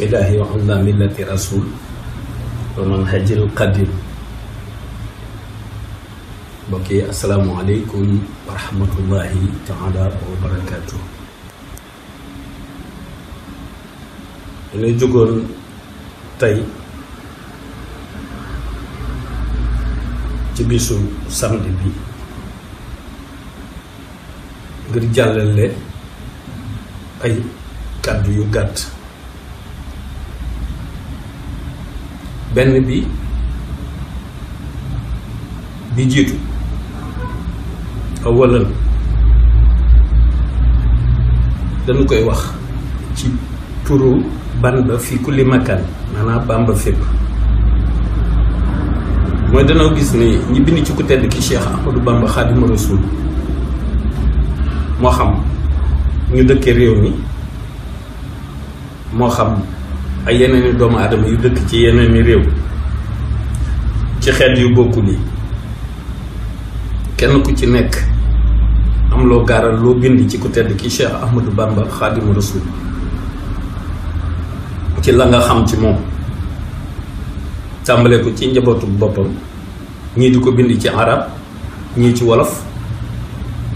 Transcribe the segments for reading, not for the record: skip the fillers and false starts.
bismillahi wa ala millati rasul wa manhajil qadim. mbokk yi asalaamualeykum wa rahmatullahi taala wa barakaatu. dañuy jógoon tey ci bisu samedi bi ngir jàllale ay kàddu yu gàtt. benn bi jiitu awalan dañu koy wax ci turu Bamba fi kulli makaan, maanaam Bamba fépp. mooy danoo gis ni ñi bind ci ku tedd ki Cheikh Ahmadou Bamba Xaadimu Rasuul moo xam ñu dëkkee réew mi moo xam ay yeneeni doomu aadama yu dëkk ci yeneeni réew ci xeet yu bokkul yi, kenn ku ci nekk am loo gaaral loo bind ci ku tedd ki Cheikh Ahmadou Bamba Xaadimu Rasuul ci la nga xam ci moom, tàmbale ko ci njabootu boppam, ñii di ko bind ci arab, ñii ci wolof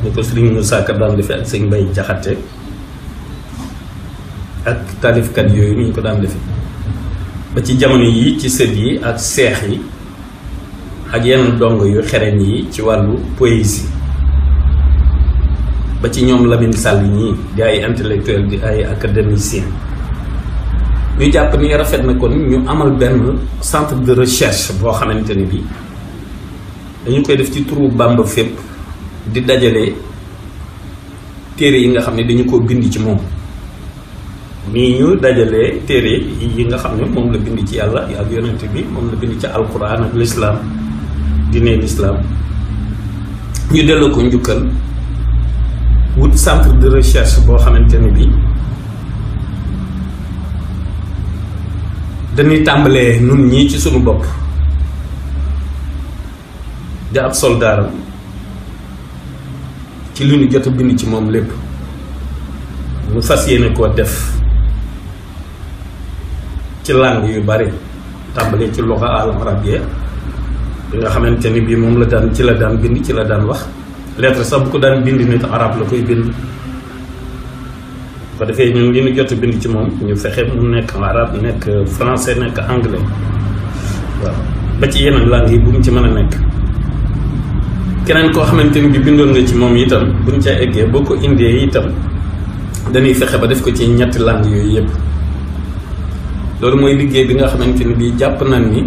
ni ko Sëriñ Musaa Ka daan defe ak Sëñ Mbay Jaxate ak taalifkat yooyu ni ñu ko daan defe ba ci jamono yi ci sët yi ak seex yi ak yenn dong yu xereñ yi ci wàllu poésie, ba ci ñoom Lamine Sall ñii di ay intellectuel di ay académicien. ñu jàpp ni rafet na kon ñu amal benn centre de recherche boo xamante ni bi dañu koy def ci turu Bamba fépp di dajale téere yi nga xam ne dañu ko bind ci moom, nii ñu dajalee téere yi nga xam ne moom la bind ci yàlla ak yonent bi, moom la bind ci alquran ak l'islam, diine l'islam. ñu delloo ko njukkal wut centre de recherche boo xamante ni bi dañuy tàmbalee nun ñii ci sunu bopp di ab soldaaram ci li ñu jot a bind ci moom lépp, mu fas yéene koo def ci langue yu bari, tàmbalee ci luxa al arabia bi nga xamante ni bii moom la daan ci la daan bind, ci la daan wax. lettre sax bu ko daan bind nit arab la koy bind. ko defee ñun li ñu jot a bind ci moom ñu fexe mu nekk arab, nekk français, nekk anglais, waaw ba ci yeneen langue yi bu mu ci mën a nekk. keneen koo xamante ni bi bindoon nga ci moom itam bu ñu ca eggee boo ko indee itam dañuy fexe ba def ko ci ñetti langue yooyu yëpp. loolu mooy liggéey bi nga xamante ni bii jàpp nañ ni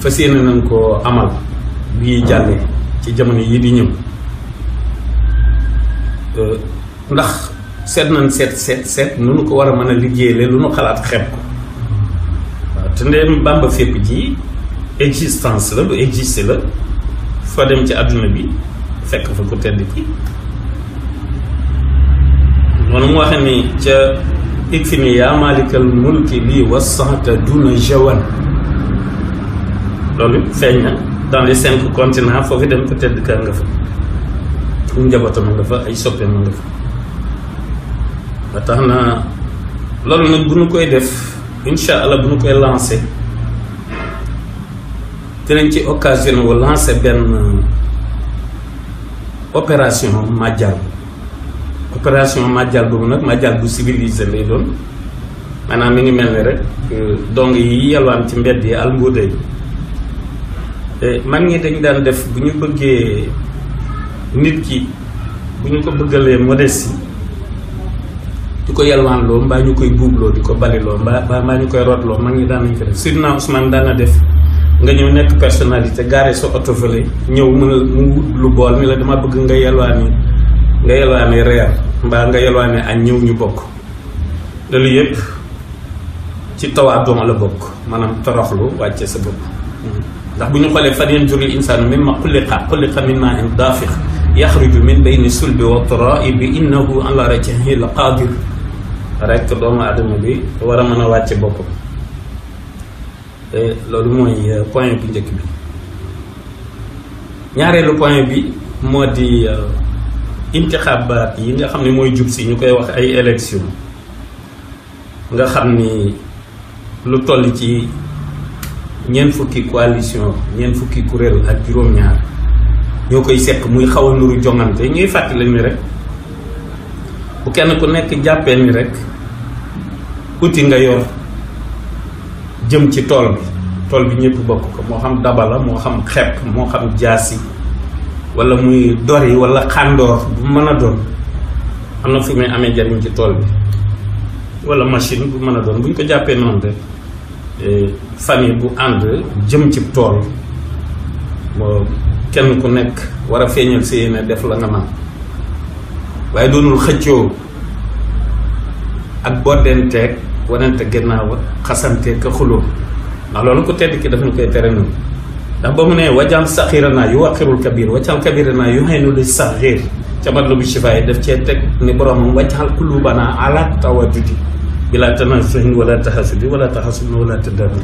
fas yéene nañ koo amal bii jàllee ci jamono yi di ñëw. ndax seet nañ seet nu nu ko war a mën a liggéeyale lu nu xalaat xeeb ko waaw. te ndeem Bamba fépp ji existence la, lu existe la, fa dem ci àdduna bi fekk fa ku tedd ki noonu mu waxe ni ca ikfini yaa malikal mulki lii wasanta duna jawan. loolu feeñ na dans les 5 continents, foofu dem ku tedd ka nga fa, fu njabootam nga fa, ay soppeem nga fa. ba tax na loolu nag bu ñu koy def incha allah bu ñu koy lancé dinañ ci occasion wu lancé benn opération màjjal. opération màjjal boobu nag màjjal bu civilisé lay doon, maanaam mi ngi mel ni rek dong yi yalwaan ci mbedd yi almbuuda yi. man ñi dañ daan def bu ñu bëggee nit ki, bu ñu ko bëggalee modestie di ko yalwaanloo mbaa ñu koy buubloo, di ko baliloo mbaa ñu koy rootloo, mag ñi daan nañ ko def. Sidna Ousmane daan na def nga ñëw nekk personnalité gaare sa oto fële ñëw mu wut lu bool ni la dama bëgg nga yalwaani reer mbaa nga yalwaani añ, ñëw ñu bokk. loolu yëpp ci tawaaduma la bokk, maanaam toroxlu wàcce sa bopp. ndax bu ñu xoolee fan yanzuril insaanu mimma xuliqa min maa'in daafiq yaxruju min bayni sulbi wa taraa'ibi innahu ala raj'ihi la qaadir. rek doomu aadama bi war a mën a wàcce boppam. loolu mooy point bu njëkk bi. ñaareelu point bi moo di intixaabaat yi nga xam ne mooy jub si ñu koy wax ay élection nga xam ni lu toll ci ñeent fukki coalition ñeent fukki kuréel ak juróom-ñaar ñoo koy sekk muy xaw a nuru jongante ñuy fàttali ni rek bu kenn ku nekk jàppee ni rek uti nga yor jëm ci tool bi ñëpp bokk ko moo xam daba la moo xam xepp moo xam jaasi wala muy dori wala xàndoor bu mën a doon am na fu muy amee jariñ ci tool bi wala machine bu mën a doon bu ñu ko jàppee noonu rek famille bu ànd jëm ci tool moo kenn ku nekk war a feeñal si yéene def la nga man waaye doonul xëccoo ak boddenteeg wanante gannaaw xasante ka xuloo ndax loolu ko tedd ki daf ñu koy tere noonu ndax ba mu ne wajal saxira naa yu waqirul kabir waccal kabira naa yu xëynu li saxir ca matlabu shifa yi daf cee teg ni boromam waccal kulubana ala tawadudi bila tanasuhin wala taxasudi wala taxasudi wala tadabur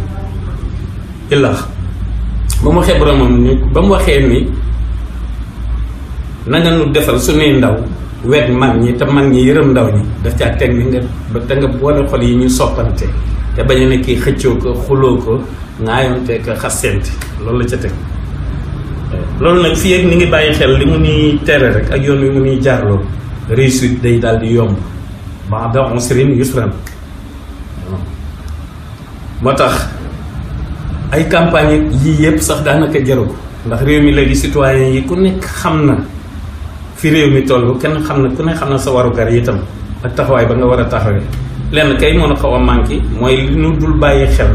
illaa ba mu waxee boromam ni ba mu waxee ni na nga nu defal suñuy ndaw weg mag ñi te mag ñi yërëm ndaw ñi daf caa teg ni nga ba te nga boole xol yi ñu soppante te bañ a nekk xëccoo ko xuloo ko ŋaayonte ko xasente loolu la ca teg loolu nag fii ak ni ngi bàyyi xel li mu nuy tere rek ak yoon wi mu nuy jaarloo réussite day daal di yomb ba'da usrin yusran moo tax ay campagne yii yëpp sax daanaka jaru ko ndax réew mi léegi citoyen yi ku nekk xam na fi réew mi toll kenn xam na ku ne xam na sa warugar yi itam ak taxawaay ba nga war a taxawee lenn kay mën a xaw a manqué mooy li nu dul bàyyi xel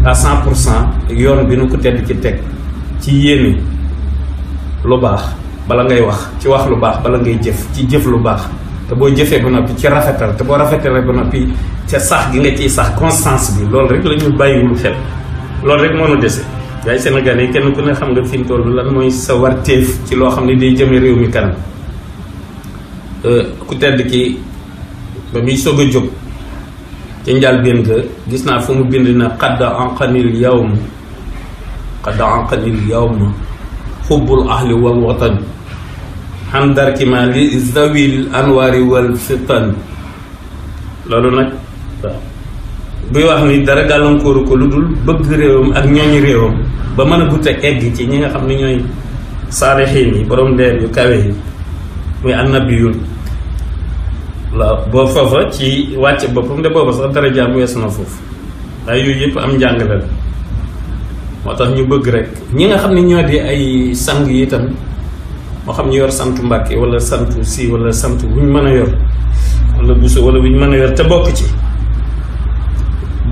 à 100% yoon bi nu ko tedd ci teg ci yéene lu baax bala ngay wax ci wax lu baax bala ngay jëf ci jëf lu baax te boo jëfee ba noppi ci rafetal te boo rafetalee ba noppi ca sax gi nga ciy sax constance bi loolu rek la ñu bàyyiwul xel loolu rek moo nu dese waaye Sénégal yi kenn ku ne xam nga fi mu toll lan mooy sa warteef ci loo xam ne day jëme réew mi kanam ku tedd ki ba muy soog a jóg ca njëlbéen ga gis naa fu mu bind na xadda anqanil yawm xubbul ahli wal watan xam darkima li zawil anwaari wal fitan loolu nag waaw buy wax ni dara gàllankooru ko lu dul bëgg réewam ak ñooñu réewam ba mën a gut a egg ci ñi nga xam ne ñooy saalixiin yi borom leer yu kawe yi muy annabiyun waaw boo foofa ci wàcc boppam de booba sax dara jaam weesu na foofu waaye yooyu yëpp am njàngale la moo tax ñu bëgg rek ñi nga xam ne ñoo di ay sang yi itam moo xam ñu yor santu Mbàkke wala santu si wala santu bu ñu mën a yor wala buso wala bu ñu mën a yor te bokk ci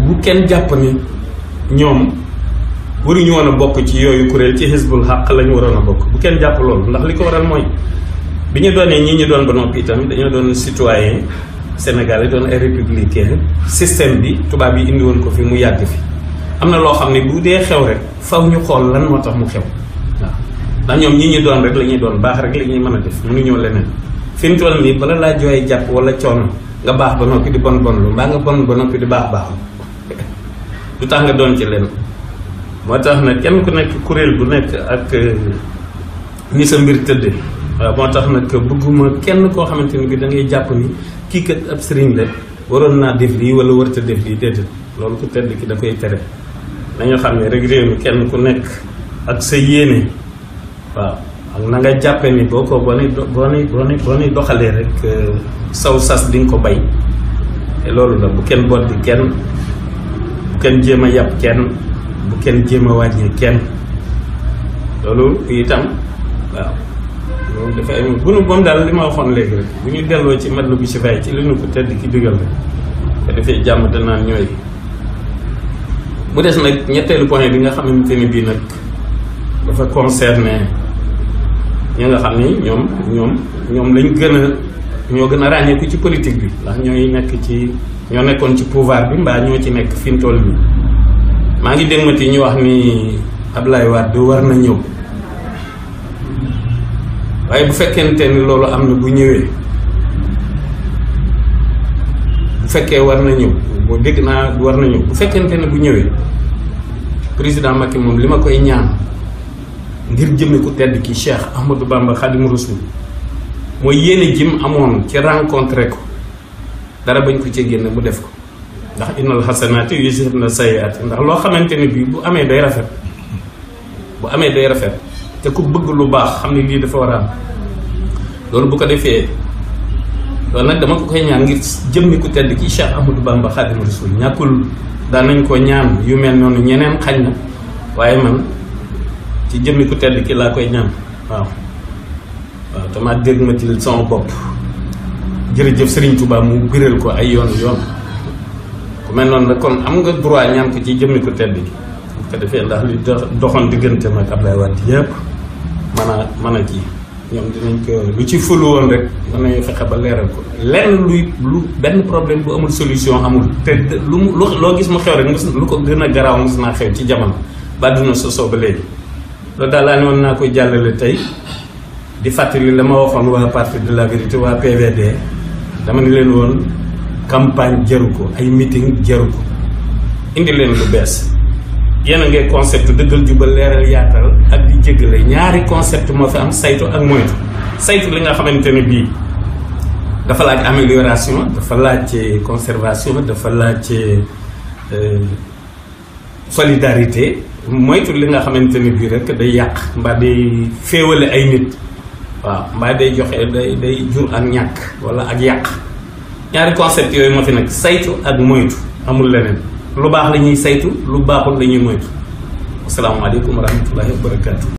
bu kenn jàpp ni ñoom waruñu woon a bokk ci yooyu kuréel ci Hizbul Haq lañu waroon a bokk bu kenn jàpp loolu ndax li ko waral mooy bi ñu doonee ñi ñu doon ba noppi itam dañoo doon citoyen sénégalais doon ay républicain système bi tubaab yi indi woon ko fi mu yàgg fi am na loo xam ne bu dee xew rek faw ñu xool lan moo tax mu xew waaw ndax ñoom ñi ñu doon rek la ñuy doon baax rek la ñuy mën a def mënuñoo leneen fi mu toll nii bala laa jooyee jàpp wala coono nga baax ba noppi di bon lu mbaa nga bon ba noppi di baax du tax nga doon ci lenn moo tax nag kenn ku nekk kuréel bu nekk ak ni sa mbir tëddee waaw moo tax nag bëgguma kenn koo xamante ni bi da ngay jàpp ni kii kat ab sëriñ la waroon naa def lii wala warta def lii déedéet loolu ku tedd ki da koy tere nañu xam ne rek réew mi kenn ku nekk ak sa yéene waaw ak na nga jàppe ni boo ni doxalee rek saw sas di nga ko bay te loolu la bu kenn boddi kenn bu kenn jéem a yàpp kenn bu kenn jéem a wàññee kenn loolu itam waaw loolu dafa am bu nu moom daal li ma waxoon léegi rek bu ñu delloo ci Matlaboul Chifaay ci li nu ko tedd ki digal rek te dafay jàmm danaan ñooy mu des nag ñetteelu point bi nga xamante ni bii nag dafa concerné ñi nga xam ni ñoom lañ ñoo gën a ràññeeku ci politique bi ndax ñoo nekkoon ci pouvoir bi mbaa ñoo ci nekk fi mu toll nii maa ngi déggati ñu wax ni Ablaye Wade war na ñëw waaye bu fekkente ni loolu am na bu ñëwee bu fekkee war na ñëw boo dégg naa war na ñëw bu fekkente ne bu ñëwee président Macky moom li ma koy ñaan ngir jëmme ku tedd ki Cheikh Ahmadou Bamba Khadimu Rasul mooy yéene jim amoon ci rencontré ko dara bañ ko ci génne mu def ko ndax innal xasanaati yuzhibna sayyi'aati ndax loo xamante ne bii bu amee day rafet bu amee day rafet te ku bëgg lu baax xam ne lii dafa war a am loolu bu ko defee loolu nag dama ko koy ñaan ngir jëmmi ku tedd ki Cheikh Ahmadou Bamba Xaadimu Rasuul ñàkkul daan nañ ko ñaan yu mel noonu ñeneen xañ na waaye man ci jëmmi ku tedd ki laa koy ñaan waaw dama dégg ma til sama bopp jërëjëf Serigne Touba mu biral ko ay yoon ku mel noonu nag kon am nga droit ñaan ko ci jëmmi ku tedd ki bu ko defee ndax li doxoon diggante mag Ablaye Wade yëpp mën a kii ñoom dinañ ko lu ci fulu woon rek mën nañu fexe ba leeral ko lenn lu benn problème bu amul solution amul te loo gis mu xew rek lu ko gën a garaaw mos naa xew ci jamono ba àdduna sosoo ba léegi loolu daal laa ne woon naa koy jàllale tey di fàttali la ma waxoon waa parti de la vérité waa PVD dama ne leen woon campagne jaru ko ay meeting jaru ko indi leen lu bees yéen a ngay concept dëggal jubal leeral yaatal ak di jéggale ñaari concept moo fi am saytu ak moytu saytu li nga xamante ne bii dafa laaj amélioration dafa laaj conservation dafa laaj solidarité moytu li nga xamante ne bii rek day yàq mbaa day féewale ay nit waaw mbaa day joxe day jur ak ñàkk wala ak yàq ñaari concept yooyu moo fi nag saytu ak moytu amul leneen lu baax la ñuy saytu lu baaxul la ñuy moytu asalaamaaleykum wa rahmatullahi wa barakaatu.